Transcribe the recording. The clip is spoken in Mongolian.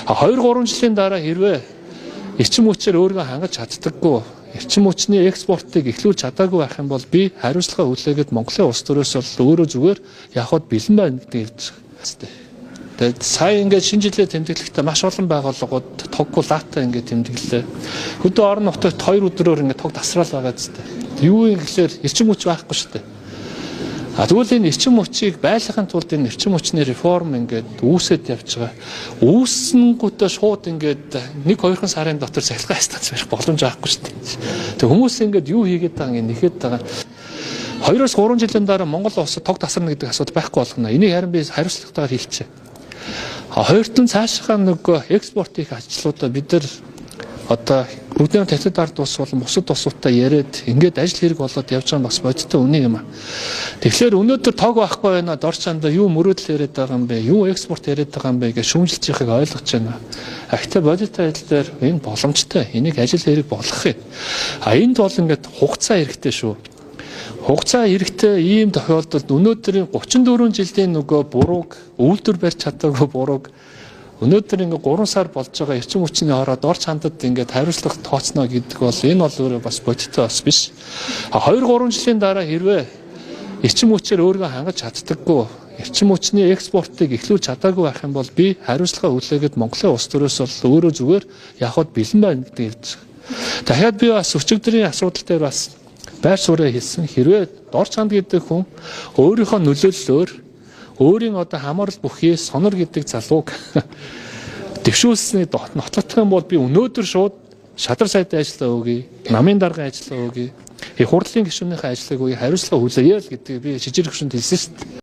2 3 жилийн дараа хэрвээ эрчим хүчээр өөрийгөө хангаж чаддаггүй, эрчим хүчний экспортыг эхлүүлж чадаагүй байх юм бол би хариуцлага хүлээгээд Монголын улс төрөөс бол өөрөө зүгээр явхад бэлэн байна гэдгийг хэлж байгаа. Тэгээд сая ингээд шинэ жилээ тэмдэглэхдээ маш олон байгууллагууд тоггүй лаатай ингээд тэмдэглэлээ. Хөдөө орон нутагт 2 өдрөөр ингээд тог тасраал байгаа зү. Юу юм гэхээр эрчим хүч байхгүй шүү дээ. А тэгвэл энэ эрчим хүчийг байлгахын тулд энэ эрчим хүчний реформ ингээд үүсэт явж байгаа. Үүсэнгүүтээ шууд ингээд 1-2 сарын дотор цахилгаан станц барих боломж байхгүй шүү дээ. Тэг хүмүүс ингээд юу хийгээд байгаа юм нэхэд байгаа. 2-3 жилийн дараа Монгол улсад тог тасарна гэдэг асуудал байхгүй болгоно. Энийг харин би хариуцлагатайгаар хэлчихье. Хоёрт нь цаашхаа нөгөө экспорт хийх ажлуудаа бид нар одоо бүгдийн татвар ард улс болон бусад улсуудтай яриад ингээд ажил хэрэг болоод явж байгаа нь бас бодиттой үнэн юм а. Тэгэхээр өнөөдөр тог байхгүй байна, дор чанда юу мөрөөдөл яриад байгаа юм бэ, юу экспорт яриад байгаа юм бэ гэж шүүмжилж байгааг ойлгож байна. Гэхдээ бодиттой ажил дээр энэ боломжтой. Энийг ажил хэрэг болгох юм. А энд бол ингээд хугацаа хэрэгтэй шүү. Хугацаа хэрэгтэй ийм тохиолдолд өнөөдрийн 34 жилийн нөгөө бурууг үйлдвэр барьж чадаагүй бурууг өнөөдөр ингээ 3 сар болж байгаа эрчим хүчний хороод орч хандад ингээд хариуцлага тооцно гэдэг бол энэ бол өөрөө бас бодиттой бас биш. 2 3 жилийн дараа хэрвээ эрчим хүчээр өөрийгөө хангаж чаддаггүй, эрчим хүчний экспортыг эхлүүлж чадаагүй байх юм бол би хариуцлага хүлээгээд Монголын улс төрөөс бол өөрөө зүгээр явхад бэлэн байна гэдгийг хэлж байгаа. Дахиад би бас өчигдрийн асуудал дээр бас байр сууриа хэлсэн. Хэрвээ Дорж ханд гэдэг хүн өөрийнхөө нөлөөллөөр өөрийн одоо хамаарал бүхий Сонор гэдэг залууг дэвшүүлсэний нотлох юм бол би өнөөдөр шууд шадар сайдын ажиллаа өгье, намын даргын ажиллаа өгье, их хурлын гишүүнийхээ ажлыг өгье, хариуцлага хүлээе л гэдгийг би шижир гишүүнд хэлсэн шүү дээ.